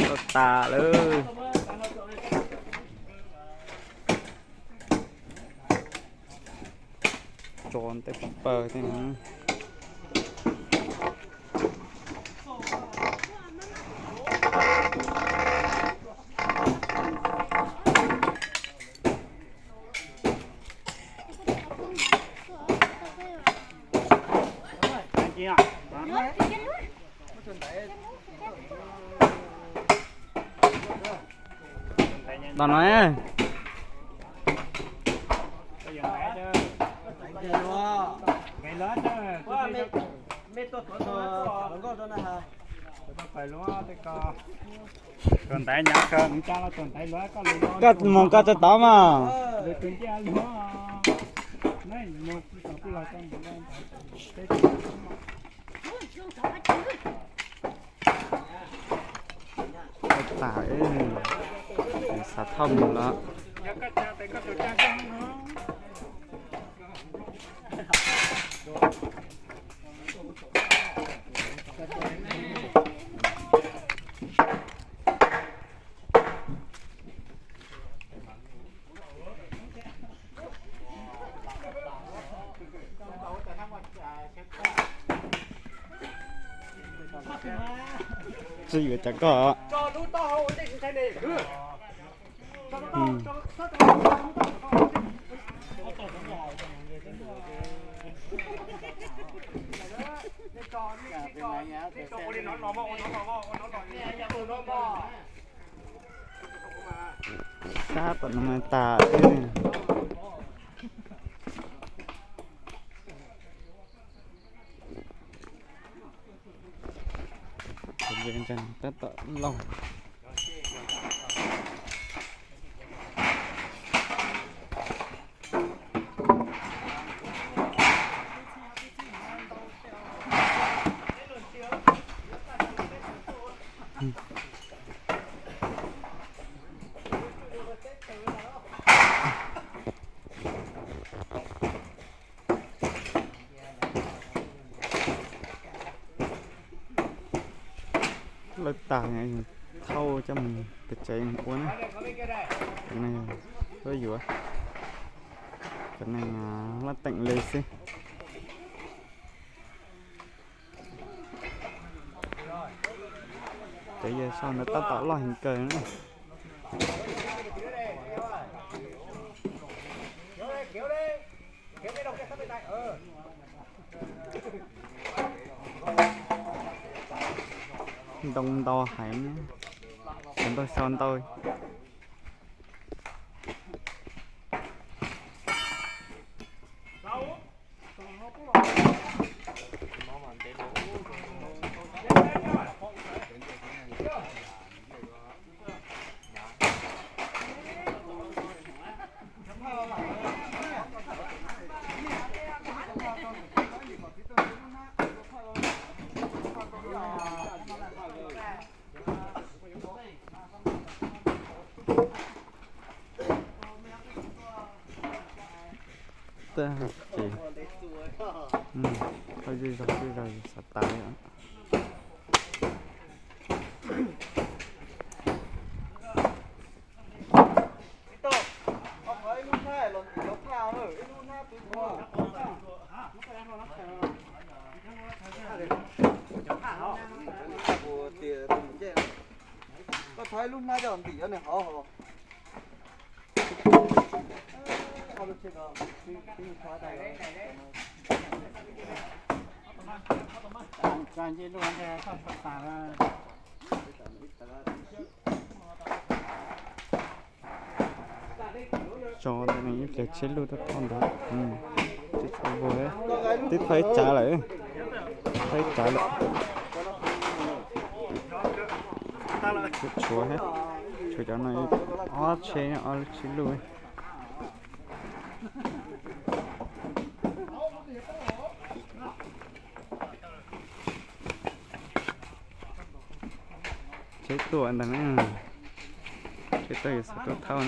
Tau tas lawm. Tso tej paws tej no. Tos no. Tus ntaiv nyav kawg mus cas los tus ntaiv luag koj lus, koj mus koj txog tod mas. Tau tas, xav thauj mus lawm. Tsis yuav cas koj. Sab tom no mas tas. Tab tom loj. Lawv tas, thauj coj mus pem tsev ua na. Cov neeg yuav, cov neeg laj teem li xwb. Cov yawg sau ntawd tab tom loj heev kawg na. Ntoo ntau heev, cov ntoo sau ntau. Ces, thauj zej zog zej zog xav tas li. Koj thov ib lub hnab coj ntim cov niag hauv. Tso ntawm no ib pliag tsheb luj tuaj thauj ntawd. Tsis tshua vog, twb thauj ib tsav lawm. Thauj ib tsav lawm. Tshuav, tshuav cov no ob tsheb, ob lub tsheb luj. Tsheb tuaj ntag na. Tsheb tuaj yuav xav tuaj thauj na.